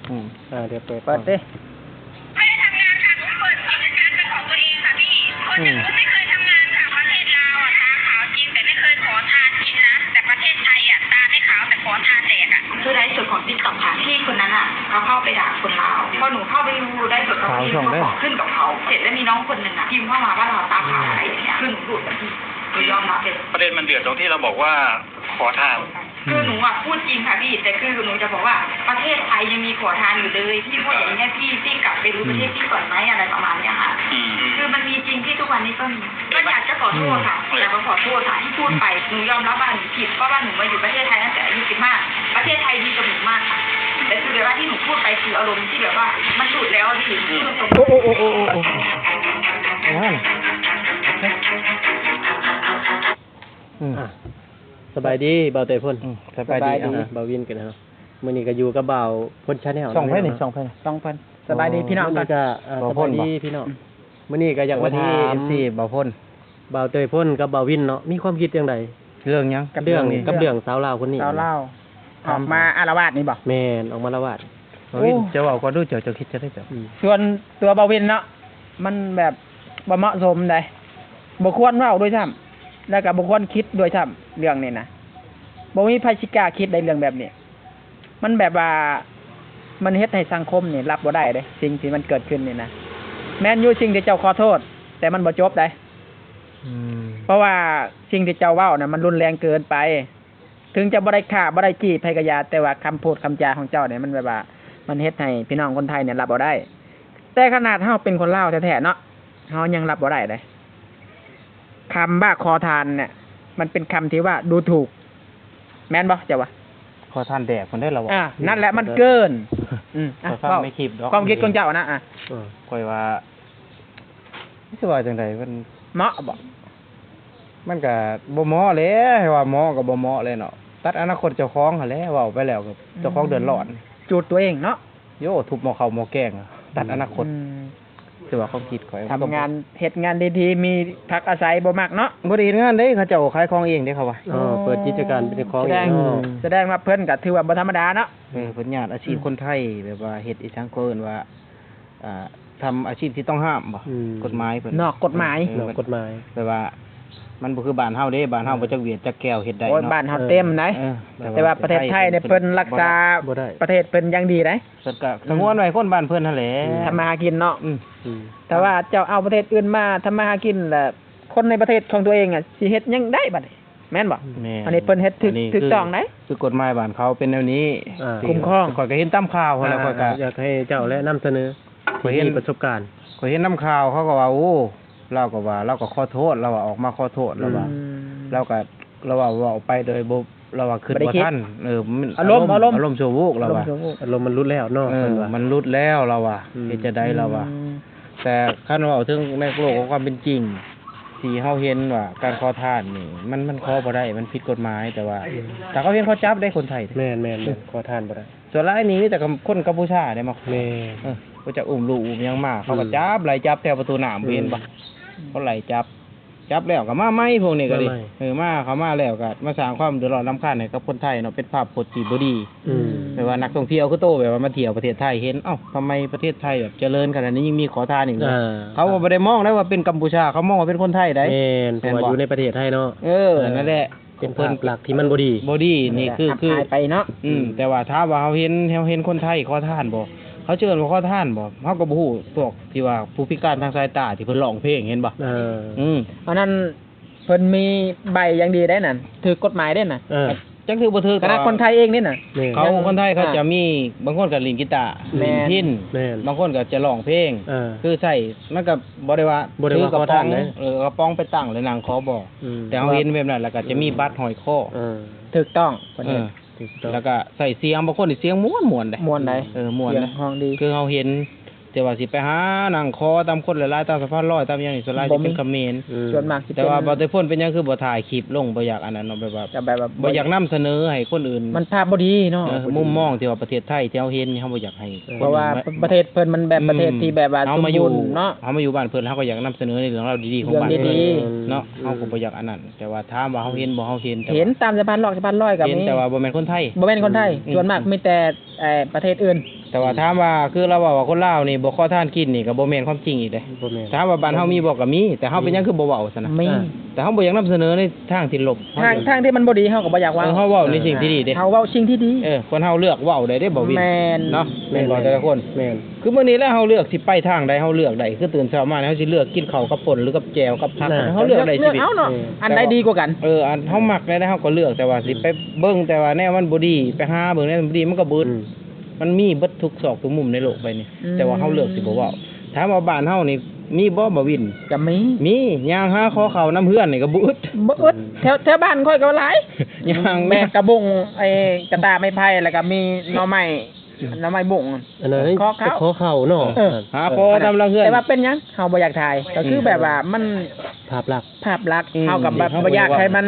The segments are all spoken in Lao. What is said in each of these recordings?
ອືມ ອ່າ ດຽວເປີດ ເປີດຕິ. ไม่ได้ทำงานค่ะ หนูเปิดกิจการเป็นของตัวเองค่ะพี่ คนอย่างหนูไม่เคยทำงานค่ะ ประเทศลาวอะ ตาขาวจริง แต่ไม่เคยขอทานกินนะ แต่ประเทศไทยอะ ตาไม่ขาว แต่ขอทานแดกอะ คือไลฟ์สดของติ๊กต็อกค่ะ พี่คนนั้นอะ เขาเข้าไปด่าคนลาว พอหนูเข้าไปดูไลฟ์สดเขา เขาก็ขึ้นกับเขา เสร็จแล้วมีน้องคนหนึ่งอะ พิมพ์เข้ามาว่าลาวตาขาวอะไรอย่างเงี้ย คือหนูหลุดอะพี่ หนูยอมรับเลย ประเด็นมันเดือดตรงที่เราบอกว่าขอทาน คือหนูอะพูดจริงค่ะพี่ แต่คือหนูจะบอกว่าประเทศไทยยังมีขอทานอยู่เลย พี่พูดอย่างเงี้ย พี่ พี่กลับไปดูประเทศพี่ก่อนไหม อะไรประมาณเนี้ยค่ะ อืม คือมันมีจริงพี่ ทุกวันนี้ก็มี ก็อยากจะขอโทษค่ะ อยากจะขอโทษค่ะที่พูดไป หนูยอมรับว่าหนูผิด เพราะว่าหนูมาอยู่ประเทศไทยตั้งแต่อายุสิบห้า ประเทศไทยดีกับหนูมากค่ะ แต่คือแบบว่าที่หนูพูดไปคืออารมณ์ที่แบบว่ามันหลุดแล้วอะพี่ พูดตรงๆ โอ้ โอ้ โอ้ โอ้ โอ้ โอ้ อืม ອ່ະ ສະບາຍດີ ບ່າວເຕີພົນ. ອືມ ສະບາຍດີ ສະບາຍດີ ອ່ະ ບ່າວວິນກັນເນາະ. ມື້ນີ້ກໍຢູ່ກັບບ່າວພົນ Channel ຊ່ອງໃຜນີ້ ເນາະ ຊ່ອງໃຜນີ້ ຊ່ອງເພິ່ນ. ສະບາຍດີພີ່ນ້ອງ ມື້ນີ້ກໍ ອ່າ ສະບາຍດີພີ່ນ້ອງ. ມື້ນີ້ກໍຢາກມາຖາມ ເອັຟຊີ ບ່າວພົນ ບ່າວເຕີພົນກັບບ່າວວິນເນາະ ມີຄວາມຄິດຈັ່ງໃດ ເລື່ອງຫຍັງ ກັບເລື່ອງນີ້ ກັບເລື່ອງສາວລາວຄົນນີ້ ສາວລາວ ອອກມາອາລະວາດນີ້ບໍ? ແມ່ນ ອອກມາອາລະວາດ. ບ່າວວິນ ໂອ້ ເຈົ້າເວົ້າກ່ອນດູ ເຈົ້າ ເຈົ້າຄິດຈັ່ງໃດເຈົ້າ? ອືມ ສ່ວນຕົວບ່າວວິນເນາະ ມັນແບບບໍ່ເໝາະສົມໃດ ບໍ່ຄວນເວົ້າດ້ວຍຊ້ຳ ແລ້ວກໍບໍ່ຄວນຄິດດ້ວຍຊ້ຳ ເລື່ອງນີ້ນະ ບໍ່ມີໃຜຊິກ້າຄິດໃດເລື່ອງແບບນີ້. ມັນແບບວ່າ ມັນເຮັດໃຫ້ສັງຄົມນີ້ຮັບບໍ່ໄດ້ເດ້ ສິ່ງທີ່ມັນເກີດຂຶ້ນນີ້ນະ. ແມ່ນຢູ່ສິ່ງທີ່ເຈົ້າຂໍໂທດ ແຕ່ມັນບໍ່ຈົບໃດ ອືມ ເພາະວ່າສິ່ງທີ່ເຈົ້າເວົ້ານະ ມັນຮຸນແຮງເກີນໄປ. ເຖິງຈະບໍ່ໄດ້ຂ້າ ບໍ່ໄດ້ຈີ້ໃຜກໍຢ່າ ແຕ່ວ່າຄຳພູດຄຳຈາຂອງເຈົ້ານີ້ ມັນແບບວ່າ ມັນເຮັດໃຫ້ພີ່ນ້ອງຄົນໄທນີ້ຮັບບໍ່ໄດ້. ແຕ່ຂະໜາດເຮົາເປັນຄົນລາວແທ້ໆເນາະ ເຮົາຍັງຮັບບໍ່ໄດ້ເດ້. ຄຳວ່າຂໍທານເນີ້ຍ ມັນເປັນຄຳທີ່ວ່າດູຖູກ ແມ່ນບໍ່ເຈົ້າວ່າ? ຂໍທານແດກພຸ້ນເດ້ລາວວ່າ. ອ່າ ນັ້ນແຫຼະ ມັນເກີນ. ອືມ ອ່ະ ເວົ້າ ຄວາມຄິດຂອງເຈົ້ານະ. ອ່ະ ເອີ ຂ້ອຍວ່າ ຊິວ່າຈັ່ງໃດ ມັນເໝາະບໍ່? ມັນກະບໍ່ເໝາະແຫຼະ ໃຫ້ວ່າເໝາະກໍບໍ່ເໝາະແຫຼະເນາະ ຕັດອະນາຄົດເຈົ້າຂອງຫັ້ນແຫຼະ ເວົ້າໄປແລ້ວກໍເຈົ້າຂອງເດືອດຮ້ອນ ຈູດຕົວເອງເນາະ. ໂຢ ທຸບໝໍ້ເຂົ້າໝໍ້ແກງ ຕັດອະນາຄົດ. ອືມ ຄືວ່າຄວາມຄິດຂ້ອຍ ທຳງານ ເຮັດງານດີໆ ມີພັກອາໄສບໍ່ມັກເນາະ. ບໍ່ໄດ້ເຮັດງານເດ້ ເຂົາເຈົ້າຂາຍຂອງເອງເດ້ ເຂົາວ່າ. ອໍ ເປີດກິດຈະການເປັນຂອງເອງ. ສະແດງວ່າເພິ່ນກໍຖືວ່າບໍ່ທຳມະດາເນາະ. ເອີ ເພິ່ນຍາດອາຊີບຄົນໄທ ແບບວ່າເຮັດອີ່ຫຍັງ ເຂົາເອີ້ນວ່າ ອ່າ ທຳອາຊີບທີ່ຕ້ອງຫ້າມບໍ? ອືມ ກົດໝາຍເພິ່ນ ນອກກົດໝາຍ. ເອີ ນອກກົດໝາຍ ແບບວ່າມັນບໍ່ຄືບ້ານເຮົາເດ້ ບ້ານເຮົາບໍ່ຈັກຫວຽດຈັກແກ້ວເຮັດໄດ້ເນາະ. ໂອ້ຍ ບ້ານເຮົາເຕັມໃດ. ເອີ ແຕ່ວ່າປະເທດໄທນີ້ເພິ່ນຮັກສາປະເທດເພິ່ນຢ່າງດີໃດ. ເພິ່ນກໍສະຫງວນໄວ້ຄົນບ້ານເພິ່ນຫັ້ນແຫຼະ ທຳມາຫາກິນເນາະ. ອືມ ອືມ ຖ້າວ່າເຈົ້າເອົາປະເທດອື່ນມາທຳມາຫາກິນ ແລ້ວຄົນໃນປະເທດຂອງຕົວເອງອະ ຊິເຮັດຫຍັງໄດ້ບັດນີ້ ແມ່ນບໍ່? ແມ່ນ ອັນນີ້ເພິ່ນເຮັດຖືກ ຖືກຕ້ອງໃດ. ຄືກົດໝາຍບ້ານເຂົາເປັນແນວນີ້ ຄຸ້ມຄອງ. ຂ້ອຍກໍເຫັນຕາມຂ່າວຫັ້ນແຫຼະ ຂ້ອຍກໍຢາກໃຫ້ເຈົ້າແຫຼະນຳສະເໜີ ຂ້ອຍເຫັນປະສົບການ ຂ້ອຍເຫັນນຳຂ່າວ ເຂົາກໍວ່າ ໂອ້ ລາວກໍວ່າ ລາວກໍຂໍໂທດ ລາວວ່າອອກມາຂໍໂທດ ລາວວ່າ ລາວກໍ ລາວເວົ້າ ເວົ້າໄປໂດຍບໍ່ ລາວວ່າຄິດບໍ່ທັນ. ເອີ ອາລົມ ອາລົມ ອາລົມຊົ່ວວູບ ລາວວ່າ ອາລົມຊົ່ວວູບ ອາລົມມັນຫຼຸດແລ້ວເນາະ. ເອີ ເພິ່ນວ່າ ມັນຫຼຸດແລ້ວ ລາວວ່າ ເຮັດຈັ່ງໃດ ລາວວ່າ. ແຕ່ຄັນເວົ້າເຖິງໃນໂລກຂອງຄວາມເປັນຈິງ ທີ່ເຮົາເຫັນວ່າການຂໍທານນີ້ ມັນ ມັນຂໍບໍ່ໄດ້ ມັນຜິດກົດໝາຍ ແຕ່ວ່າ ຖ້າເຂົາເຫັນເຂົາຈັບໄດ້ຄົນໄທ. ແມ່ນໆໆ ຂໍທານບໍ່ໄດ້. ສ່ວນຫຼາຍນີ້ມີແຕ່ຄົນກັມພູຊາເດ້ມາ. ແມ່ນ ເອີ ບໍ່ຈັກອຸ້ມລູກອຸ້ມຫຍັງມາ ເຂົາກໍຈັບ ໄລ່ຈັບແຖວປະຕູນ້ຳ ບໍ່ເຫັນບໍ່? ເຂົາໄລ່ຈັບ ຈັບແລ້ວກໍມາໃໝ່ ພວກນີ້ກໍດີ. ເອີ ມາ ເຂົາມາແລ້ວກໍມາສ້າງຄວາມເດືອດຮ້ອນລຳຄານໃຫ້ກັບຄົນໄທເນາະ ເປັນພາບພົດທີ່ບໍ່ດີ. ແບບວ່ານັກທ່ອງທ່ຽວຄືໂຕ ແບບວ່າມາທ່ຽວປະເທດໄທ ເຫັນ ເອົ້າ ທຳໄມປະເທດໄທແບບຈະເລີນຂະໜາດນີ້ ຍັງມີຂໍທານອີກ. ເຂົາກໍບໍ່ໄດ້ມອງໄດ້ວ່າເປັນກັມພູຊາ ເຂົາມອງວ່າເປັນຄົນໄທໃດ. ແມ່ນ ເພາະວ່າຢູ່ໃນປະເທດໄທເນາະ. ເອີ ນັ້ນແຫຼະ ເປັນພາບລັກທີ່ມັນບໍ່ດີ ບໍ່ດີ ນີ້ຄື ຄືໄປເນາະ. ອືມ ແຕ່ວ່າຖາມວ່າເຮົາເຫັນ ເຮົາເຫັນຄົນໄທຂໍທານບໍ່? ເຂົາຈະເອີ້ນວ່າຂໍທານບໍ່? ເຮົາກໍບໍ່ຮູ້ ພວກທີ່ວ່າຜູ້ພິການທາງສາຍຕາທີ່ເພິ່ນຮ້ອງເພງ ເຫັນບໍ່? ເອີ ອືມ ອັນນັ້ນເພິ່ນມີໃບຢ່າງດີໄດ໋ນັ້ນ ຖືກກົດໝາຍເດ້ນັ້ນ. ເອີ ຈັກຖືກບໍ່ຖືກ ຂະໜາດຄົນໄທເອງນີ້ນະ. ເຂົາ ຄົນໄທເຂົາຈະມີ ບາງຄົນກໍຫຼິ້ນກີຕາ ຫຼິ້ນພິນ ບາງຄົນກໍຈະຮ້ອງເພງ ຄືໃຊ້ ມັນກໍບໍ່ໄດ້ວ່າ ຖືກະປ໋ອງ ເອີ ກະປ໋ອງໄປຕັ້ງ ແລ້ວນັ່ງຂໍບໍ່. ແຕ່ເຮົາເຫັນແບບນັ້ນ ແລ້ວກໍຈະມີບັດຫ້ອຍຄໍ. ເອີ ຖືກຕ້ອງ ເອີ ຖືກຕ້ອງ ແລ້ວກໍໃຊ້ສຽງ ບາງຄົນນີ້ສຽງມ່ວນໆເດ້ ມ່ວນໃດ. ເອີ ມ່ວນ ສຽງຮ້ອງດີ ຄືເຮົາເຫັນ ແຕ່ວ່າຊິໄປຫານັ່ງຂໍຕາມຄົນຫຼາຍໆ ຕາມສະພານລອຍ ຕາມຫຍັງນີ້ ສ່ວນຫຼາຍຊິເປັນຂະເໝນ. ສ່ວນມາກຊິເປັນ ແຕ່ວ່າບ່າວເຕີພົນເປັນຫຍັງຄືບໍ່ຖ່າຍຄລິບລົງ ບໍ່ຢາກອັນນັ້ນເນາະ ແບບວ່າ ບໍ່ຢາກນຳສະເໜີໃຫ້ຄົນອື່ນ ມັນພາບບໍ່ດີເນາະ. ເອີ ມຸມມອງທີ່ວ່າປະເທດໄທທີ່ເຮົາເຫັນນີ້ ເຮົາບໍ່ຢາກໃຫ້ ເພາະວ່າປະເທດເພິ່ນມັນແບບປະເທດທີ່ແບບວ່າສົມບູນເນາະ. ເຮົາມາຢູ່ບ້ານເພິ່ນ ເຮົາກໍຢາກນຳສະເໜີໃນເລື່ອງລາວດີໆຂອງບ້ານເພິ່ນເນາະ. ເຮົາກໍບໍ່ຢາກອັນນັ້ນ ແຕ່ວ່າຖາມວ່າເຮົາເຫັນບໍ່? ເຮົາເຫັນ ເຫັນຕາມສະພານລອຍ ສະພານລອຍກໍມີ ແຕ່ວ່າບໍ່ແມ່ນຄົນໄທ. ບໍ່ແມ່ນຄົນໄທ ສ່ວນມາກມີແຕ່ ເອີ ປະເທດອື່ນ. ແຕ່ ແຕ່ວ່າ ອືມ ຖາມວ່າ ຄືລາວເວົ້າວ່າຄົນລາວນີ້ບໍ່ຂໍທານກິນນີ້ ກໍບໍ່ແມ່ນຄວາມຈິງອີກເດ້. ບໍ່ແມ່ນ. ຖາມວ່າບ້ານເຮົາມີບໍ່? ກໍມີ, ແຕ່ເຮົາເປັນຫຍັງຄືບໍ່ເວົ້າຊັ້ນນະ? ມີ. ເອີ ແຕ່ເຮົາບໍ່ຢາກນຳສະເໜີໃນທາງທີ່ລົບ. ທາງ ທາງທີ່ມັນບໍ່ດີເຮົາກໍບໍ່ຢາກເວົ້າ. ເອີ ເຮົາເວົ້າໃນສິ່ງທີ່ດີເດ້. ເຮົາເວົ້າສິ່ງທີ່ດີ. ເອີ ຄົນເຮົາເລືອກເວົ້າໄດ້ເດ້ ບ່າວວິນ. ແມ່ນ. ເນາະ ແມ່ນບໍ່ ແຕ່ລະຄົນ? ແມ່ນ. ຄືມື້ນີ້ແຫຼະ ເຮົາເລືອກຊິໄປທາງໃດ ເຮົາເລືອກໄດ້. ຄືຕື່ນເຊົ້າມານີ້ ເຮົາຊິເລືອກກິນເຂົ້າກັບປົ່ນ ຫຼື ກັບແຈ່ວ ກັບຜັກ ເຮົາເລືອກໄດ້ຊີວິດ. ເລືອກເອົາເນາະ ອັນໃດດີກວ່າກັນ. ເອີ ອັນເຮົາມັກແນວໃດ ເຮົາກໍເລືອກ, ແຕ່ວ່າຊິໄປເບິ່ງແຕ່ວ່າແນວມັນບໍ່ດີ ໄປຫາເບິ່ງແນວມັນບໍ່ດີ ມັນກໍບຶດ. ອືມ ມັນມີເບິດທຸກຊອກທຸກມຸມໃນໂລກໃບນີ້. ອືມ ແຕ່ວ່າເຮົາເລືອກຊິບໍ່ເວົ້າ. ຖາມວ່າບ້ານເຮົານີ້ມີບໍ່ ບ່າວວິນ? ກໍມີ. ມີ. ຍ່າງຫາຂໍເຂົ້ານຳເຮືອນນີ້ກໍບໍ່ອຶດ. ບໍ່ອຶດ. ແຖວ ແຖວບ້ານຂ້ອຍກໍຫຼາຍ. ຍ່າງ ແບກກະບົງ ໄອ້ກະຕ່າໄມ້ໄຜ່ ແລ້ວກໍມີໜໍ່ໄມ້ ໜໍ່ໄມ້ບົງ ອັນນັ້ນ ຂໍເຂົ້າ ຂໍເຂົ້າເນາະ. ເອີ ຫາຂໍນຳຫຼັງເຮືອນ. ແຕ່ວ່າເປັນຫຍັງເຮົາບໍ່ຢາກຖ່າຍ ກໍຄື ອືມ ແບບວ່າມັນ ພາບລັກ ພາບລັກ ອືມ ເຮົາກໍແບບ ເຮົາບໍ່ຢາກໃຫ້ມັນ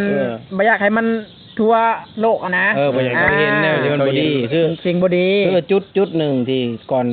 ເອີ ບໍ່ຢາກໃຫ້ມັນທົ່ວໂລກຫັ້ນນະ. ເອີ ບໍ່ຢາກໃຫ້ເຂົາເຫັນແນວທີ່ມັນບໍ່ດີ ອ່າ ຄື ສິ່ງບໍ່ດີ. ຄືຈຸດ ຈຸດໜຶ່ງທີ່ກ່ອນ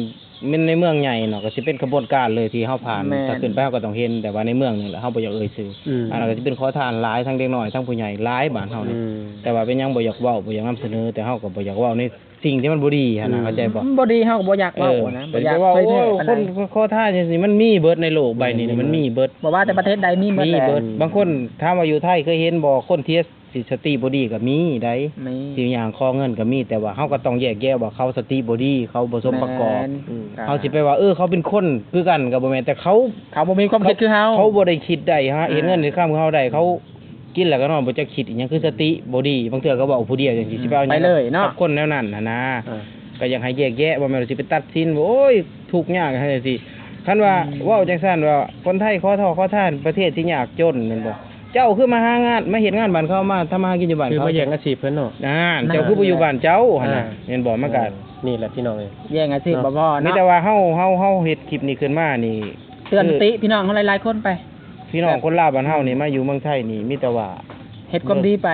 ແມ່ນໃນເມືອງໃຫຍ່ເນາະ ກໍຊິເປັນຂະບວນການເລີຍທີ່ເຮົາຜ່ານ. ແມ່ນ. ຖ້າຂຶ້ນໄປເຮົາກໍຕ້ອງເຫັນ ແຕ່ວ່າໃນເມືອງນີ້ແຫຼະ ເຮົາບໍ່ຢາກເອີ່ຍຊື່. ອືມ ອັນນັ້ນກໍຊິເປັນຂໍທານຫຼາຍ ທັງເດັກນ້ອຍ ທັງຜູ້ໃຫຍ່ຫຼາຍບ້ານເຮົານີ້. ອືມ ແຕ່ວ່າເປັນຫຍັງບໍ່ຢາກເວົ້າ ບໍ່ຢາກນຳສະເໜີ ແຕ່ເຮົາກໍບໍ່ຢາກເວົ້າໃນສິ່ງທີ່ມັນບໍ່ດີຫັ້ນນະ. ອືມ ເຂົ້າໃຈບໍ່? ມັນບໍ່ດີເຮົາກໍບໍ່ຢາກເວົ້າ ເອີ ຫັ້ນນະ ບໍ່ຢາກ ເອີ ເຂົາເຈົ້າເວົ້າ ໂອ້ຍ ຄົນຂໍທານຈັ່ງຊີ້ມັນມີເບິດໃນໂລກໃບນີ້ ມັນມີເບິດ. ບໍ່ວ່າແຕ່ປະເທດໃດມີເບິດແຫຼະ ມີເບິດ. ບາງຄົນຖາມວ່າຢູ່ໄທເຄີຍເຫັນບໍ່ ຄົນທີ່ ທີ່ສະຕິບໍ່ດີກໍມີໄດ໋ ມີ ທີ່ຍ່າງຂໍເງິນກໍມີ. ແຕ່ວ່າເຮົາກໍຕ້ອງແຍກແຍະວ່າເຂົາສະຕິບໍ່ດີ ເຂົາບໍ່ສົມປະກອບ. ແມ່ນ. ອືມ ເຮົາຊິໄປວ່າ ເອີ ເຂົາເປັນຄົນຄືກັນກໍບໍ່ແມ່ນ ແຕ່ເຂົາ ເຂົາບໍ່ມີຄວາມຄິດຄືເຮົາ ເຂົາບໍ່ໄດ້ຄິດໄດ້ ຫາ ອ່າ ເຮັດເງິນໄດ້ຄຳຄືເຮົາໄດ້ ເຂົາກິນແລ້ວກໍນອນ ບໍ່ຈັກຄິດອີ່ຫຍັງ ຄືສະຕິບໍ່ດີ. ບາງເທື່ອກໍເວົ້າຜູ້ດຽວຈັ່ງຊີ້ ອືມ ຊິໄປເອົາຫຍັງ ໄປເລີຍເນາະ ກັບຄົນແນວນັ້ນຫັ້ນນະ. ເອີ ກໍຢາກໃຫ້ແຍກແຍະ ບໍ່ແມ່ນວ່າຊິໄປຕັດສິນວ່າ ໂອ້ຍ ທຸກຍາກຈັ່ງຊີ້. ຄັນວ່າ ອືມ ເວົ້າຈັ່ງຊັ້ນວ່າ ຄົນໄທຂໍໂທດຂໍທານ ປະເທດທີ່ຍາກຈົນແມ່ນບໍ່? ເຈົ້າຄືມາຫາງານ ມາເຮັດງານບ້ານເຂົາ ມາທຳມາຫາກິນຢູ່ບ້ານເຂົາ ຄືມາແຍ່ງອາຊີບເພິ່ນເນາະ. ນັ້ນ ເຈົ້າຄືບໍ່ຢູ່ບ້ານເຈົ້າຫັ້ນນະ ເອີ ແມ່ນບໍ່? ມັນກໍ ເອີ ນີ້ແຫຼະພີ່ນ້ອງເອີຍ ແຍ່ງອາຊີບ ເນາະ ບໍ່ພໍເນາະ. ມີແຕ່ວ່າເຮົາ ເຮົາ ເຮົາເຮັດຄລິບນີ້ຂຶ້ນມານີ້ ເຕືອນສະຕິ ຄື ພີ່ນ້ອງເຮົາຫຼາຍໆຄົນໄປ ພີ່ນ້ອງຄົນລາວບ້ານເຮົານີ້ ອືມ ມາຢູ່ເມືອງໄທນີ້ ມີແຕ່ວ່າ ເຮັດຄວາມດີໄປ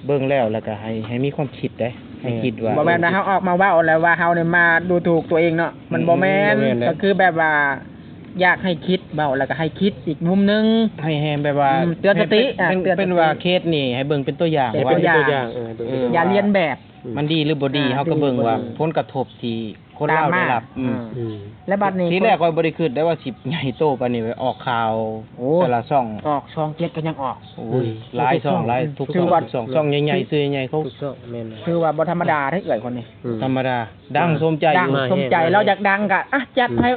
ເບິ່ງແລ້ວ ແລ້ວກໍໃຫ້ ໃຫ້ມີຄວາມຄິດເດ້ ໃຫ້ ແມ່ນ ຄິດວ່າ ບໍ່ແມ່ນວ່າເຮົາອອກມາເວົ້າແລ້ວວ່າເຮົານີ້ມາດູຖູກຕົວເອງເນາະ ມັນ ອືມ ບໍ່ແມ່ນ ບໍ່ແມ່ນເດ້ ກໍຄືແບບວ່າ ຢາກໃຫ້ຄິດ ເວົ້າແລ້ວກໍໃຫ້ຄິດອີກມຸມໜຶ່ງ ໃຫ້ ໃຫ້ແບບວ່າ ອືມ ເຕືອນສະຕິ ໃຫ້ເປັນ ອ່າ ເຕືອນສະຕິ ເປັນວ່າເຄສນີ້ໃຫ້ເບິ່ງເປັນຕົວຢ່າງ ເປັນຕົວຢ່າງ ເອີ ເປັນຕົວຢ່າງ ເອີ ຢ່າລຽນແບບ ມັນດີຫຼືບໍ່ດີ ອ່າ ເຮົາກໍເບິ່ງວ່າ ດີຫຼືບໍ່ດີ ຜົນກະທົບທີ່ຄົນລາວໄດ້ຮັບ ຕາມມາ ອືມ ອືມ ອືມ ແລະບັດນີ້ ທີແລກຂ້ອຍບໍ່ໄດ້ຄິດໄດ້ວ່າຊິໃຫຍ່ໂຕປານນີ້ ໄປອອກຂ່າວ ໂອ້ ແຕ່ລະຊ່ອງ ອອກຊ່ອງເຈັດກໍຍັງອອກ ໂອ້ຍ ອືມ ຫຼາຍຊ່ອງ ຫຼາຍ ທຸກຊ່ອງ ຊ່ອງໃຫຍ່ໆ ຊື່ໃຫຍ່ໆ ເຂົາ ທຸກຊ່ອງ ແມ່ນ ຖືວ່າບໍ່ທຳມະດາເດ້ເອື້ອຍຄົນນີ້ ອືມ ທຳມະດາ ດັງ ອ່າ ສົມໃຈ ດັງ ຢູ່ ສົມໃຈ ແຮງ ລາວຢາກດັງກະ ອ່ະ ຈັດ ອືມ ໃຫ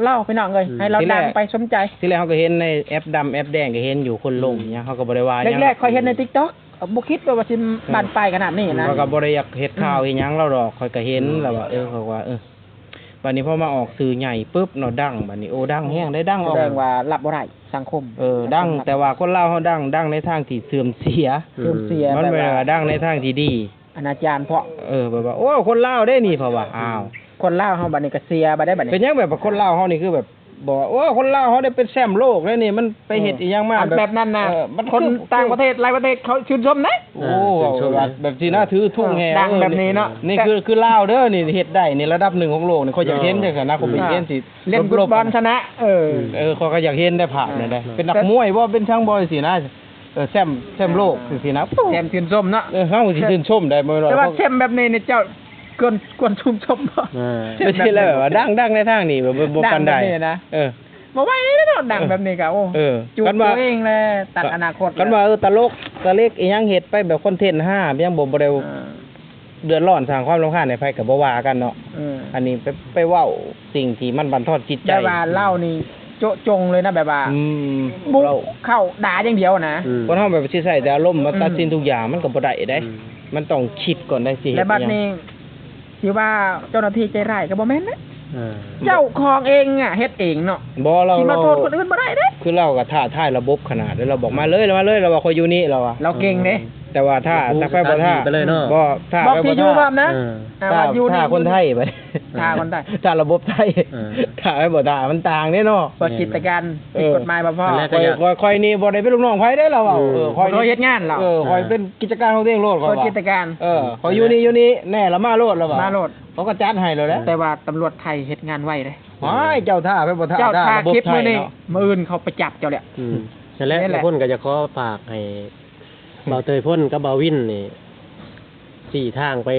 ້ລາວ ພີ່ນ້ອງເອີຍ ອືມ ໃຫ້ລາວດັງໄປ ສົມໃຈ ທີແລກເຮົາກໍເຫັນໃນແອັບດຳແອັບແດງ ກໍເຫັນຢູ່ຄົນລົງ ອືມ ຫຍັງ ເຮົາກໍບໍ່ໄດ້ວ່າຫຍັງ ແລກໆຂ້ອຍເຫັນໃນຕິກຕັອກ ບໍ່ຄິດວ່າ ວ່າຊິ ອືມ ບານປາຍຂະໜາດນີ້ນະ ຂ້ອຍກໍບໍ່ໄດ້ຢາກເຮັດຂ່າວ ອືມ ອີ່ຫຍັງລາວດອກ ຂ້ອຍກໍເຫັນ ອືມ ລາວວ່າ ເອີ ຂ້ອຍວ່າ ເອີ ບັດນີ້ພໍມາອອກສື່ໃຫຍ່ປຶບເນາະ ດັງ ບັດນີ້ ໂອ້ ດັງແຮງເດ້ ດັງອອກ ສະແດງວ່າຮັບບໍ່ໄດ້ສັງຄົມ ເອີ ດັງ ແຕ່ວ່າຄົນລາວເຮົາດັງ ດັງໃນທາງທີ່ເສື່ອມເສຍ ເສື່ອມເສຍ ມັນບໍ່ແມ່ນວ່າດັງໃນທາງທີ່ດີ ອະນາຈານເພາະ ເອີ ແບບວ່າ ໂອ້ ຄົນລາວເດ້ນີ້ ເພາະວ່າ ອືມ ອ້າວ ຄົນລາວເຮົາບັດນີ້ກໍເສຍບັດໄດ້ບັດນີ້ ເປັນຫຍັງແບບວ່າຄົນລາວເຮົານີ້ຄືແບບ ບອກວ່າ ໂອ້ ຄົນລາວເຮົາໄດ້ເປັນແຊມໂລກເດ້ນີ້ ມັນໄປເຮັດ ເອີ ອີ່ຫຍັງມາ ອັນແບບ ແບບນັ້ນນະ ເອີ ມັນ ຄົນຕ່າງປະເທດ ຫຼາຍປະເທດເຂົາຊື່ນຊົມເດ້ ໂອ້ ເອີ ຊື່ນຊົມ ແບບ ແບບຊີ້ນະ ຖືທຸງແຮງ ດັງແບບນີ້ເນາະ ນີ້ຄື ຄືລາວເດີ ນີ້ເຮັດໄດ້ນີ້ ລະດັບໜຶ່ງຂອງໂລກນີ້ ຂ້ອຍຢາກເຫັນ ເອີ ຈັ່ງຊັ້ນນະ ຂ້ອຍຢາກເຫັນຊິ ເອີ ຫຼິ້ນຟຸດບອນຊະນະ ເອີ ເອີ ຂ້ອຍກໍຢາກເຫັນໄດ້ພາບນັ້ນເດ້ ເອີ ເປັນນັກມວຍບໍ່ ເປັນຊ່າງບໍ່ ຈັ່ງຊີ້ນະ ເອີ ແຊມ ແຊມໂລກ ຈັ່ງຊີ້ນະ ແຊມຊື່ນຊົມເນາະ ເອີ ເຮົາຊິຊື່ນຊົມໄດ້ ບໍ່ແມ່ນວ່າ ແຕ່ວ່າແຊມແບບນີ້ນີ້ ເຈົ້າ ຄວນ ຄວນຊື່ນຊົມບໍ່ ເອີ ແບບນີ້ແຫຼະ ແບບວ່າດັງ ດັງໃນທາງນີ້ ແບບ ບໍ່ ບໍ່ປານໃດ ດັງແບບນີ້ນະ ເອີ ບໍ່ໄຫວເດ້ເນາະ ດັງແບບນີ້ກໍ ໂອ້ ເອີ ຈູດຕົວເອງແຫຼະ ຕັດອະນາຄົດ ຄັນວ່າ ເອີ ຕະຫຼົກຕະເລັກອີ່ຫຍັງ ເຮັດໄປແບບຄອນເທັນຮາ ຍັງບໍ່ ບໍ່ໄດ້ ອ່າ ເດືອດຮ້ອນ ສ້າງຄວາມລຳຄານໃຫ້ໃຜກໍບໍ່ວ່າກັນເນາະ ເອີ ອັນນີ້ໄປ ໄປເວົ້າສິ່ງທີ່ມັນບັນທອນຈິດໃຈ ແບບວ່າເລົ່ານີ້ໂຈະຈົງເລີຍນະ ແບບວ່າ ອືມ ບຸກເຂົ້າດ່າຢ່າງດຽວນະ ອືມ ຄົນເຮົາແບບຊິໃຊ້ແຕ່ອາລົມມາ ອືມ ຕັດສິນທຸກຢ່າງ ມັນກໍບໍ່ໄດ້ເດ້ ອືມ ມັນຕ້ອງຄິດກ່ອນໄດ້ ຊິເຮັດ ແລ້ວບັດນີ້ ຊິວ່າເຈົ້າໜ້າທີ່ໃຈຮ້າຍກໍບໍ່ແມ່ນເດ້ ເອີ ເຈົ້າຂອງເອງອະເຮັດເອງເນາະ ບໍ່ ລາວ ຊິມາໂທດຄົນອື່ນບໍ່ໄດ້ເດ້ ຄືລາວກໍທ້າທາຍລະບົບຂະໜາດ ລາວບອກ ອືມ ມາເລີຍ ມາເລີຍ ລາວວ່າ ຂ້ອຍຢູ່ນີ້ ລາວວ່າ ລາວເກັ່ງເດ້ ແຕ່ວ່າຖ້າ ບໍ່ ຖ້າໄປບໍ່ຖ້າ ສະຖານທີ່ໄປເລີຍເນາະ ບໍ່ ຖ້າ ບອກ ໄປບໍ່ ທີ່ຢູ່ພ້ອມນະ ເອີ ຖ້າ ຖ້າ ຖ້າຄົນໄທໄປ ຖ້າຄົນໄທ ຖ້າລະບົບໄທ ເອີ ຖ້າໄປບໍ່ຖ້າ ມັນຕ່າງເດ້ເນາະ ວ່າກິດຈະການ ເອີ ຜິດກົດໝາຍບໍ່ພໍ ນັ້ນແຫຼະ ຂ້ອຍ ຂ້ອຍ ຂ້ອຍນີ້ບໍ່ໄດ້ເປັນລູກນ້ອງໃຜເດ້ ລາວວ່າ ອືມ ເອີ ຂ້ອຍ ຂ້ອຍເຮັດງານລາວ ເອີ ຂ້ອຍເປັນກິດຈະການຂອງຕົວເອງໂລດ ຂ້ອຍວ່າ ກິດຈະການ ເອີ ຂ້ອຍຢູ່ນີ້ ຢູ່ນີ້ແນ່ລະ ມາໂລດລະວ່າ ມາໂລດ ເຂົາກໍຈັດໃຫ້ໂລດແຫຼະ ແຕ່ວ່າຕຳຫຼວດໄທເຮັດງານໄວເດ້ ໂອ້ຍ ເຈົ້າຖ້າໄປບໍ່ຖ້າ ເຈົ້າຖ້າ ຖ້າລະບົບ ຄລິບ ໄທ ມື້ນີ້ ເນາະ ມື້ອື່ນເຂົາໄປຈັບເຈົ້າແຫຼະ ອືມ ນັ້ນແຫຼະ ນັ້ນແຫຼະ ຄົນກໍຢາກຂໍຝາກໃຫ້ ອືມ ບ່າວເຕີຍພົນກັບບ່າວວິນນີ້ ຊີ້ທາງໄປ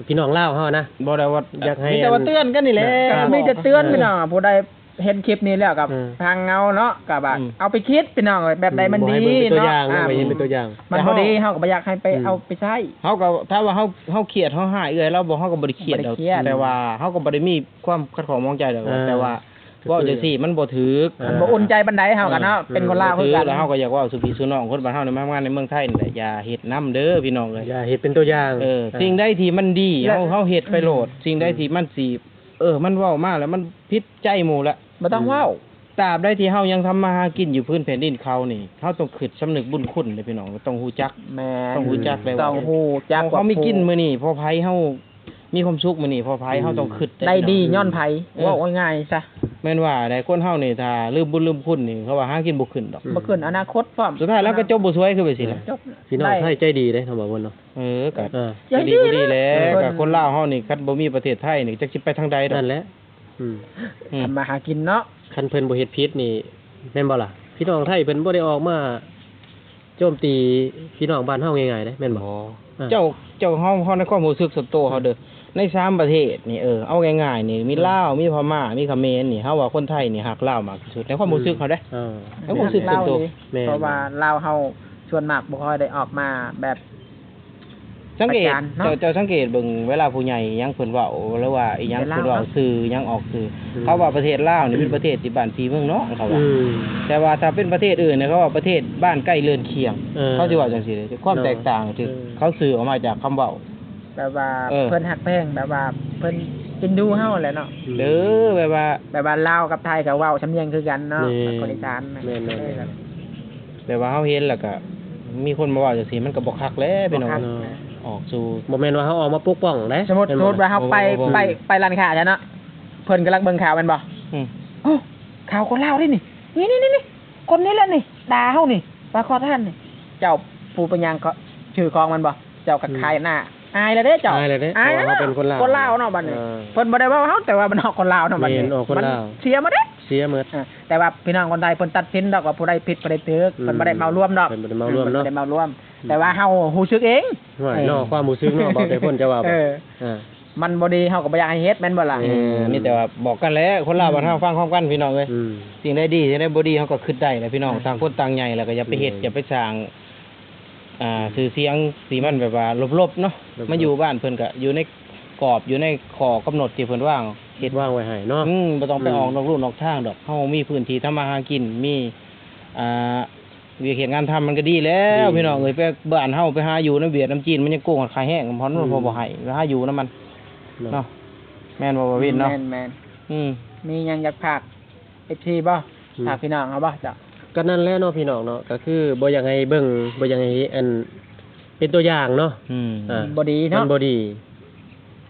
ພີ່ນ້ອງລາວເຮົານະ ບໍ່ໄດ້ວ່າ ຢາກໃຫ້ ມີແຕ່ວ່າເຕືອນກັນນີ້ແຫຼະ ເອີ ມີແຕ່ເຕືອນ ເອີ ພີ່ນ້ອງ ຜູ້ໃດເຫັນຄລິບນີ້ແລ້ວກໍ ເອີ ທາງເຮົາເນາະ ກໍວ່າ ອືມ ເອົາໄປຄິດພີ່ນ້ອງ ແບບໃດມັນດີເນາະ ບໍ່ໃຫ້ເບິ່ງເປັນຕົວຢ່າງເນາະ ອ່າ ບໍ່ເຫັນເປັນຕົວຢ່າງ ມັນບໍ່ດີ ເຮົາກໍບໍ່ຢາກໃຫ້ໄປ ອືມ ເອົາໄປໃຊ້ ເຮົາກໍ ຖ້າວ່າເຮົາ ເຮົາຄຽດ ເຮົາຮ້າຍເອື້ອຍລາວບໍ່ ເຮົາກໍບໍ່ໄດ້ຄຽດດອກ ບໍ່ໄດ້ຄຽດ ແຕ່ວ່າເຮົາກໍບໍ່ໄດ້ມີຄວາມຂັດຂ້ອງໝອງໃຈດອກ ເອີ ແຕ່ວ່າ ເວົ້າຈັ່ງຊີ້ມັນບໍ່ຖືກ ເອີ ມັນບໍ່ອຸ່ນໃຈປານໃດ ເຮົາກໍເນາະ ເອີ ເປັນຄົນລາວຄືກັນ ແລ້ວເຮົາກໍຢາກເວົ້າສູ່ພີ່ສູ່ນ້ອງຄົນບ້ານເຮົາໃນມາທຳງານໃນເມືອງໄທນີ້ແຫຼະ ຢ່າເຮັດນຳເດີພີ່ນ້ອງເອີຍ ຢ່າເຮັດເປັນຕົວຢ່າງ ເອີ ເອີ ສິ່ງໃດທີ່ມັນດີ ເຮົາ ເຮົາເຮັດໄປໂລດ ອືມ ສິ່ງໃດທີ່ມັນຊິ ເອີ ມັນເວົ້າມາແລ້ວມັນຜິດໃຈໝູ່ລະ ບໍ່ຕ້ອງເວົ້າ ອືມ ຕາບໃດທີ່ເຮົາຍັງທຳມາຫາກິນຢູ່ພື້ນແຜ່ນດິນເຂົານີ້ ເຮົາຕ້ອງຄິດສຳນຶກບຸນຄຸນເດ້ພີ່ນ້ອງ ຕ້ອງຮູ້ຈັກ ແມ່ນ ຕ້ອງຮູ້ຈັກໄດ້ວ່າ ຕ້ອງຮູ້ຈັກ ເຮົາມີກິນມື້ນີ້ເພາະໃຜ ເຮົາ ມີຄວາມສຸກມື້ນີ້ເພາະໃຜ ອືມ ເຮົາຕ້ອງຄິດ ໄດ້ດີຍ້ອນໃຜ ເອີ ເວົ້າງ່າຍໆຊະ ແມ່ນວ່າໃດ ຄົນເຮົານີ້ຖ້າລືມບຸນລືມຄຸນນີ້ ເຂົາວ່າຫາກິນບໍ່ຂຶ້ນດອກ ອືມ ບໍ່ຂຶ້ນອະນາຄົດພ້ອມ ສຸດທ້າຍແລ້ວກໍຈົບບໍ່ສວຍຄືໄປຊີ້ແຫຼະ ຈົບ ພີ່ນ້ອງໄທໃຈດີເດ້ ເຮົາວ່າເພິ່ນເນາະ ເອີ ກໍ ເອີ ໃຈດີກໍດີແຫຼະ ເອີ ກໍຄົນລາວເຮົານີ້ ຄັນບໍ່ມີປະເທດໄທນີ້ ຈັກຊິໄປທາງໃດດອກ ນັ້ນແຫຼະ ອືມ ອືມ ທຳມາຫາກິນເນາະ ຄັນເພິ່ນບໍ່ເຮັດຜິດນີ້ ແມ່ນບໍ່ລະ? ພີ່ນ້ອງໄທເພິ່ນບໍ່ໄດ້ອອກມາ ໂຈມຕີພີ່ນ້ອງບ້ານເຮົາງ່າຍໆເດ້ ແມ່ນບໍ່? ບໍ່ ເອີ ເຈົ້າ ເຈົ້າ ເຮົາ ເຮົາໃນຄວາມຮູ້ສຶກສ່ວນໂຕເຮົາເດີ ໃນສາມປະເທດນີ້ ເອີ ເອົາງ່າຍໆນີ້ ມີ ເອີ ລາວ ມີພະມ້າ ມີຂະເໝນນີ້ ເຮົາວ່າຄົນໄທນີ້ຮັກລາວມາກທີ່ສຸດ ໃນຄວາມຮູ້ສຶກເຮົາເດ້ ເອີ ໃນຄວາມຮູ້ສຶກສ່ວນໂຕ ແມ່ນ ເພາະວ່າລາວເຮົາສ່ວນມາກບໍ່ຄ່ອຍໄດ້ອອກມາແບບ ສັງເກດ ເຈົ້າ ເຈົ້າສັງເກດເບິ່ງ ເວລາຜູ້ໃຫຍ່ຫຍັງເພິ່ນເວົ້າ ຫຼືວ່າອີ່ຫຍັງ ເພິ່ນເວົ້າຊື່ຫຍັງອອກຊື່ ອືມ ເຂົາວ່າປະເທດລາວນີ້ເປັນປະເທດທີ່ບ້ານຜີເມືອງນອກ ເຂົາວ່າ ອືມ ແຕ່ວ່າຖ້າເປັນປະເທດອື່ນນີ້ ເຂົາວ່າປະເທດບ້ານໃກ້ເຮືອນຄຽງ ເອີ ເຂົາຊິເວົ້າຈັ່ງຊີ້ເດ້ ຄວາມແຕກຕ່າງທີ່ ເອີ ເຂົາສື່ອອກມາຈາກຄຳເວົ້າ ແບບວ່າ ເອີ ເພິ່ນຮັກແພງ ແບບວ່າເພິ່ນເອັນດູເຮົາແຫຼະເນາະ ອືມ ເອີ ແບບວ່າ ແບບວ່າລາວກັບໄທກໍເວົ້າສຳນຽງຄືກັນເນາະ ແມ່ນ ຄົນອີສານ ແມ່ນໆ ເອີ ແບບວ່າເຮົາເຫັນແລ້ວກໍມີຄົນມາເວົ້າຈັ່ງຊີ້ ມັນກໍບໍ່ຄັກແຫຼະພີ່ນ້ອງ ບໍ່ຄັກ ເນາະ ອອກສູ່ ບໍ່ແມ່ນວ່າເຮົາອອກມາປົກປ້ອງເດ້ ສົມມຸດ ແມ່ນບໍ່ ສົມມຸດວ່າເຮົາໄປ ບໍ່ ບໍ່ ໄປ ໄປຮ້ານຄ້າຊະເນາະ ເພິ່ນກຳລັງເບິ່ງຂ່າວແມ່ນບໍ່? ອືມ ໂອ້ ຂ່າວຄົນລາວເດ້ນີ້ ນີ້ໆໆໆ ຄົນນີ້ແຫຼະນີ້ ດ່າເຮົານີ້ ປາຂໍທານນີ້ ເຈົ້າຜູ້ໄປຍ່າງຊື້ຂອງແມ່ນບໍ່? ເຈົ້າກໍ ອືມ ຂາຍໜ້າ ອາຍແລ້ວເດ້ເຈົ້າ ອາຍແລ້ວເດ້ ອາຍແລ້ວ ເພາະວ່າເຮົາເປັນຄົນລາວ ຄົນລາວເນາະບັດນີ້ ເອີ ເພິ່ນບໍ່ໄດ້ເວົ້າເຮົາ ແຕ່ວ່າມັນອອກຄົນລາວເນາະບັດນີ້ ແມ່ນ ອອກຄົນລາວ ມັນເສຍໝົດເດ້ ເສຍໝົດ ເອີ ແຕ່ວ່າພີ່ນ້ອງຄົນໄທເພິ່ນຕັດສິນດອກວ່າຜູ້ໃດຜິດຜູ້ໃດຖືກ ອືມ ເພິ່ນບໍ່ໄດ້ເໝົາລວມດອກ ເພິ່ນບໍ່ໄດ້ເໝົາລວມເນາະ ເພິ່ນບໍ່ໄດ້ເໝົາລວມ ອືມ ແຕ່ວ່າເຮົາຮູ້ສຶກເອງ ໂອ້ຍ ເນາະ ຄວາມຮູ້ສຶກເນາະ ເວົ້າແຕ່ເພິ່ນຈະວ່າ ເອີ ເອີ ມັນບໍ່ດີເຮົາກໍບໍ່ຢາກໃຫ້ເຮັດແມ່ນບໍ່ລະ? ເອີ ອືມ ມີແຕ່ວ່າບອກກັນແຫຼະ ຄົນລາວ ອືມ ບ້ານເຮົາຟັງພ້ອມກັນພີ່ນ້ອງເອີຍ ອືມ ສິ່ງໃດດີ ສິ່ງໃດບໍ່ດີ ເຮົາກໍຄິດໄດ້ແຫຼະພີ່ນ້ອງ ອືມ ຕ່າງຄົນຕ່າງໃຫຍ່ແລ້ວກໍຢ່າໄປເຮັດ ອືມ ຢ່າໄປສ້າງ ອ່າ ອືມ ຊື່ສຽງທີ່ມັນແບບວ່າລົບໆເນາະ ລົບໆ ມາຢູ່ບ້ານເພິ່ນກໍຢູ່ໃນກອບ ຢູ່ໃນຂໍ້ກຳນົດທີ່ເພິ່ນວາງ ເຮັດວາງໄວ້ໃຫ້ເນາະ ອືມ ບໍ່ຕ້ອງໄປ ອືມ ອອກນອກลู่ນອກທາງດອກ ເຮົາມີພື້ນທີ່ທຳມາຫາກິນ ມີ ອ່າ ວຽກເຮັດງານທຳມັນກໍດີແລ້ວ ດີ ພີ່ນ້ອງເອີຍ ໄປບ້ານເຮົາໄປຫາຢູ່ນຳຫວຽດນຳຈີນ ມັນຍັງໂກງຂາຍແຮງ ເພິ່ນ ເນາະ ບໍ່ໃຫ້ ໄປຫາຢູ່ນຳມັນ ເນາະ ເນາະ ແມ່ນບໍ່ ບ່າວວິນເນາະ? ແມ່ນໆ ອືມ ມີຫຍັງຢາກຝາກ ເອັຟຊີ ບໍ່? ອືມ ຝາກພີ່ນ້ອງເຮົາບໍ່ເຈົ້າ? ກໍນັ້ນແຫຼະເນາະ ພີ່ນ້ອງເນາະ ກໍຄືບໍ່ຢາກໃຫ້ເບິ່ງ ບໍ່ຢາກໃຫ້ອັນ ເປັນຕົວຢ່າງເນາະ ອືມ ອ່າ ບໍ່ດີເນາະ ມັນບໍ່ດີ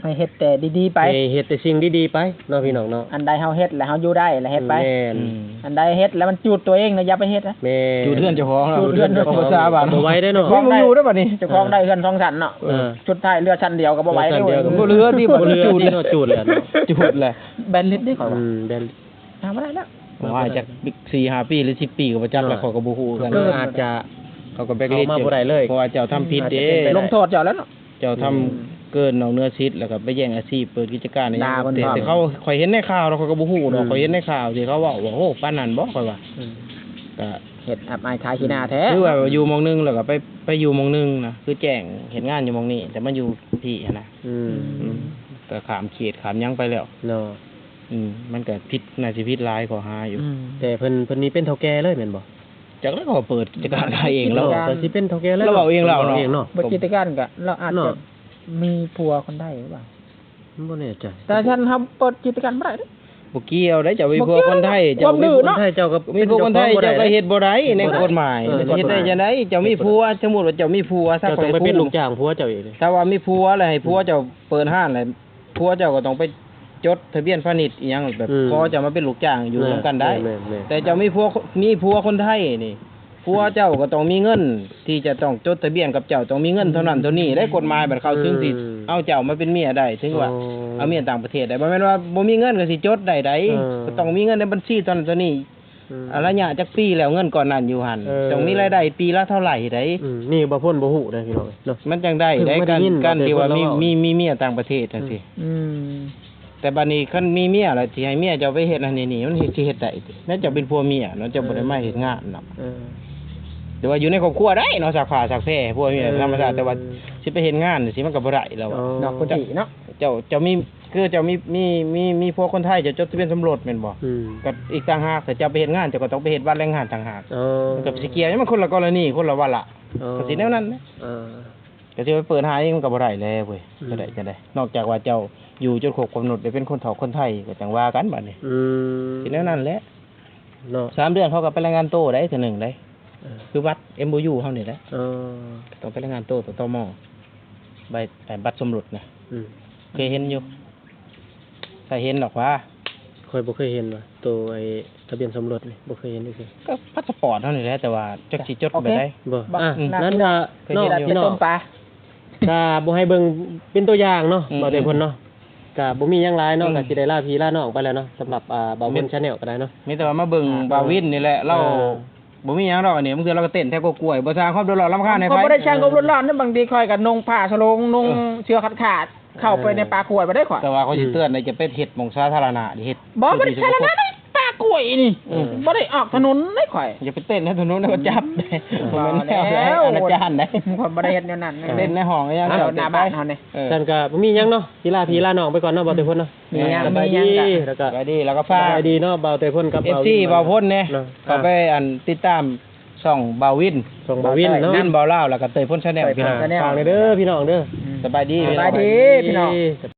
ໃຫ້ເຮັດແຕ່ດີໆໄປ ໃຫ້ເຮັດແຕ່ສິ່ງດີໆໄປເນາະ ພີ່ນ້ອງເນາະ ອັນໃດເຮົາເຮັດແລ້ວເຮົາຢູ່ໄດ້ແລ້ວເຮັດໄປ ແມ່ນ ອືມ ອັນໃດເຮັດແລ້ວມັນຈູດຕົວເອງນະ ຢ່າໄປເຮັດນະ ແມ່ນ ຈູດເຈົ້າຂອງເນາະ ຈູດເຮືອນເຈົ້າຂອງ ພາສາບ້ານ ບໍ່ໄຫວເດ້ເນາະ ມີບໍ່ຢູ່ເດ້ບັດນີ້ ເຈົ້າຂອງໄດ້ເຮືອນສອງຊັ້ນເນາະ ເອີ ສຸດທ້າຍເຫຼືອຊັ້ນດຽວກໍບໍ່ໄຫວເດ້ ບໍ່ເຫຼືອຕິ ບໍ່ເຫຼືອຕິເນາະ ຈູດແລ້ວເນາະ ຈູດແລ້ວ ແບນລິດເດ້ຂ້ອຍວ່າ ອືມ ແບນລິດ ຫາບໍ່ໄດ້ແລ້ວ ວ່າຈາກສີ່ຫ້າປີ ຫຼື ສິບປີກໍບໍ່ຈັກແລ້ວ ຂ້ອຍກໍບໍ່ຮູ້ຄືກັນ ເຂົາອາດຈະ ເຂົາກໍແບລັກລິດ ເຂົ້າມາບໍ່ໄດ້ເລີຍ ເພາະວ່າເຈົ້າທຳຜິດເດ້ ອືມ ລົງໂທດເຈົ້າແລ້ວເນາະ ເຈົ້າທຳ ອືມ ເກີນນອກເໜືອສິດ ແລ້ວກໍໄປແຍ່ງອາຊີບ ເປີດກິດຈະການອີ່ຫຍັງ ແຕ່ເຂົາ ຂ້ອຍເຫັນໃນຂ່າວແລ້ວ ຂ້ອຍກໍບໍ່ຮູ້ດອກ ອືມ ຂ້ອຍເຫັນໃນຂ່າວທີ່ເຂົາເວົ້າວ່າ ໂອ້ ປານນັ້ນບໍ່ ຂ້ອຍວ່າ ອືມ ກໍເຮັດອັບອາຍຂາຍຂີ້ໜ້າແທ້ ຄືວ່າຢູ່ໝ່ອງໜຶ່ງ ແລ້ວກໍໄປ ໄປຢູ່ໝ່ອງໜຶ່ງນະ ຄືແຈ້ງເຮັດງານຢູ່ໝ່ອງນີ້ ແຕ່ມາຢູ່ພີ້ຫັ້ນນະ ອືມ ອືມ ກໍຂ້າມເຂດຂ້າມຫຍັງໄປແລ້ວເນາະ ອືມ ມັນກໍຜິດ ໜ້າຊິຜິດຫຼາຍຂໍ້ຫາຢູ່ ອືມ ແຕ່ເພິ່ນ ເພິ່ນນີ້ເປັນເຖົ້າແກ່ເລີຍແມ່ນບໍ່? ຈັກແລ້ວ ເຂົາເປີດກິດຈະການຂາຍເອງແລ້ວ ເປັນເຈົ້າຂອງກິດຈະການ ກໍຊິເປັນເຖົ້າແກ່ແລ້ວ ລາວເວົ້າເອງລາວເນາະ ເນາະ ເປີດກິດຈະການກໍລາວອາດຈະ ເນາະ ມີຜົວຄົນໄທຫຼືເປົ່າ ບໍ່ແນ່ໃຈ ແຕ່ຊັ້ນເຮົາເປີດກິດຈະການບໍ່ໄດ້ເດ້ ບໍ່ກ່ຽວເດ້ ເຈົ້າມີຜົວຄົນໄທ ບໍ່ກ່ຽວ ເຈົ້າມີຜົວຄົນໄທ ເຈົ້າກໍມີຜົວຄົນໄທ ເຈົ້າກໍເຮັດບໍ່ໄດ້ໃນກົດໝາຍ ເອີ ເຮັດໄດ້ຈັ່ງໃດ ເຈົ້າມີຜົວ ສົມມຸດວ່າເຈົ້າມີຜົວຊະ ເຈົ້າຕ້ອງໄປເປັນລູກຈ້າງຜົວເຈົ້າອີກ ຖ້າວ່າມີຜົວແລ້ວໃຫ້ຜົວເຈົ້າເປີດຮ້ານແລ້ວ ຜົວເຈົ້າກໍຕ້ອງໄປຈົດທະບຽນພານິດອີ່ຫຍັງແບບ ອືມ ຂໍເຈົ້າມາເປັນລູກຈ້າງຢູ່ ແມ່ນ ນຳກັນໄດ້ ແມ່ນໆ ແຕ່ເຈົ້າມີຜົວ ມີຜົວຄົນໄທນີ້ ຜົວເຈົ້າກໍຕ້ອງມີເງິນທີ່ຈະຕ້ອງຈົດທະບຽນກັບເຈົ້າ ຕ້ອງມີເງິນເທົ່ານັ້ນເທົ່ານີ້ ອືມ ໃນກົດໝາຍບັດເຂົາເຖິງຊິ ອືມ ເອົາເຈົ້າມາເປັນເມຍໄດ້ ເຖິງວ່າ ອໍ ເອົາເມຍຕ່າງປະເທດໄດ້ ບໍ່ແມ່ນວ່າບໍ່ມີເງິນກໍຊິຈົດໄດ້ໃດ ເອີ ກໍຕ້ອງມີເງິນໃນບັນຊີເທົ່ານັ້ນເທົ່ານີ້ ອືມ ອາ ໄລຍະຈັກປີແລ້ວ ເງິນກ້ອນນັ້ນຢູ່ຫັ້ນ ເອີ ຕ້ອງມີລາຍໄດ້ປີລະເທົ່າໃດໃດ໋ ອືມ ນີ້ບ່າວພົນບໍ່ຮູ້ເດ້ພີ່ນ້ອງເນາະ ມັນຈັ່ງໄດ້ໃດ໋ ການ ການທີ່ວ່າມີ ມີ ມີເມຍຕ່າງປະເທດຈັ່ງຊີ້ ອືມ ແຕ່ບັດນີ້ຄັນມີເມຍແລ້ວ ຊິໃຫ້ເມຍເຈົ້າໄປເຮັດອັນນີ້ນີ້ ມັນເຮັດ ຊິເຮັດໄດ້ຕິ ແນວເຈົ້າເປັນຜົວເມຍເນາະ ເຈົ້າບໍ່ໄດ້ມາເຮັດງານເນາະ ເອີ ແຕ່ວ່າຢູ່ໃນຄອບຄົວໄດ້ເນາະ ຊັກຜ້າຊັກແພ ຜົວເມຍ ເອີ ທຳມະຊາດ ແຕ່ວ່າຊິໄປເຮັດງານຈັ່ງຊີ້ ມັນກໍບໍ່ໄດ້ແລ້ວ ນອກພື້ນທີ່ເນາະ ເຈົ້າ ເຈົ້າມີ ຄືເຈົ້າມີ ມີ ມີ ມີຜົວຄົນໄທ ເຈົ້າຈົດທະບຽນສົມລົດແມ່ນບໍ່? ອືມ ກໍອີກຕ່າງຫາກ ແຕ່ເຈົ້າໄປເຮັດງານ ເຈົ້າກໍຕ້ອງໄປເຮັດບັດແຮງງານຕ່າງຫາກ ເອີ ມັນກໍຊິກ່ຽວ ມັນຄົນລະກໍລະນີ ຄົນລະວາລະ ເອີ ກໍຊິແນວນັ້ນແຫຼະ ເອີ ກໍຊິໄປເປີດຫາອີກ ມັນກໍບໍ່ໄດ້ແລ້ວເວີຍ ອືມ ຈະໄດ້ ຈະໄດ້ ນອກຈາກວ່າເຈົ້າຢູ່ຈົນຄົບກຳນົດ ໄດ້ເປັນຄົນເຖົ້າຄົນໄທ ກໍຈັ່ງວ່າກັນບັດນີ້ ອືມ ຊິແນວນັ້ນແຫຼະ ເນາະ ສາມເດືອນເຂົາກໍໄປລາຍງານໂຕໄດ້ເທື່ອໜຶ່ງໄດ໋ ເອີ ຄືບັດ ເອັມໂອຢູ ເຮົານີ້ແຫຼະ ເອີ ຕ້ອງໄປລາຍງານໂຕ ຕມ ໃບ ໃບບັດສົມລົດນະ ອືມ ເຄີຍເຫັນຢູ່ ໃຜເຫັນດອກຫວາ ຂ້ອຍບໍ່ເຄີຍເຫັນວ່າ ໂຕໄອ້ທະບຽນສົມລົດນີ້ ບໍ່ເຄີຍເຫັນຈັກເທື່ອ ກໍພາສປອດເຮົານີ້ແຫຼະ ແຕ່ວ່າຈັກຊິຈົດແບບໃດ ບໍ່ ອ່າ ນັ້ນກໍ ເນາະ ເປັນຕົ້ນປາ ກໍບໍ່ໃຫ້ເບິ່ງເປັນຕົວຢ່າງເນາະ ອືມ ບໍ່ໄດ້ຜົນເນາະ ກໍບໍ່ມີຫຍັງຫຼາຍເນາະ ອືມ ກໍຊິໄດ້ລາພີ່ລານ້ອງໄປແລ້ວເນາະ ສຳລັບ ອ່າ ບ່າວພົນ Channel ກໍໄດ້ເນາະ ມີແຕ່ວ່າມາເບິ່ງບ່າວວິນນີ້ແຫຼະ ລາວ ບໍ່ມີຫຍັງດອກ ອັນນີ້ບາງເທື່ອລາວກໍເຕັ້ນແຖວກວຍໆ ບໍ່ສ້າງຄວາມເດືອດຮ້ອນລຳຄານໃຫ້ໃຜ ຂ້ອຍບໍ່ໄດ້ສ້າງຄວາມເດືອດຮ້ອນນະ ບາງທີຂ້ອຍກໍນຸ່ງຜ້າສະໂຫຼງ ນຸ່ງເສື້ອຂາດໆ ເຂົ້າໄປໃນປ່າກວຍບໍ່ໄດ້ຂ້ອຍ ແຕ່ວ່າຂ້ອຍຊິເຕືອນໃດ ຈະໄປເຮັດໝ່ອງສາທາລະນະ ເຮັດ ບໍ່ ບໍ່ໄດ້ສາທາລະນະ ປ່າກວຍນີ້ ບໍ່ໄດ້ອອກຖະໜົນເດ້ຂ້ອຍ ຢ່າໄປເຕັ້ນໃນຖະໜົນ ເຂົາຈັບ ບໍ່ແມ່ນແນວໃດ ອານາຈານໃດ ຂ້ອຍບໍ່ໄດ້ເຮັດແນວນັ້ນ ເຕັ້ນໃນຫ້ອງຫຍັງ ແຖວໜ້າບ້ານເຮົານີ້ ຊັ້ນກໍບໍ່ມີຫຍັງເນາະ ຊິລາພີ່ລານ້ອງໄປກ່ອນເນາະ ບ່າວເຕີພົນເນາະ ມີຫຍັງ ສະບາຍດີ ມີຫຍັງກໍ ແລ້ວກໍ ສະບາຍດີ ແລ້ວກໍຝາກ ສະບາຍດີເນາະ ບ່າວເຕີພົນກັບ ເອັຟຊີ ບ່າວວິນ ບ່າວພົນແດ່ ເນາະ ເຂົ້າໄປ ອ່າ ອັນ ຕິດຕາມຊ່ອງບ່າວວິນ ຊ່ອງບ່າວວິນເນາະ ວິນບ່າວລາວ ແລ້ວກໍເຕີພົນ Channel ພີ່ນ້ອງ ຝາກເດີພີ່ນ້ອງເດີ ອືມ ສະບາຍດີ ສະບາຍດີພີ່ນ້ອງ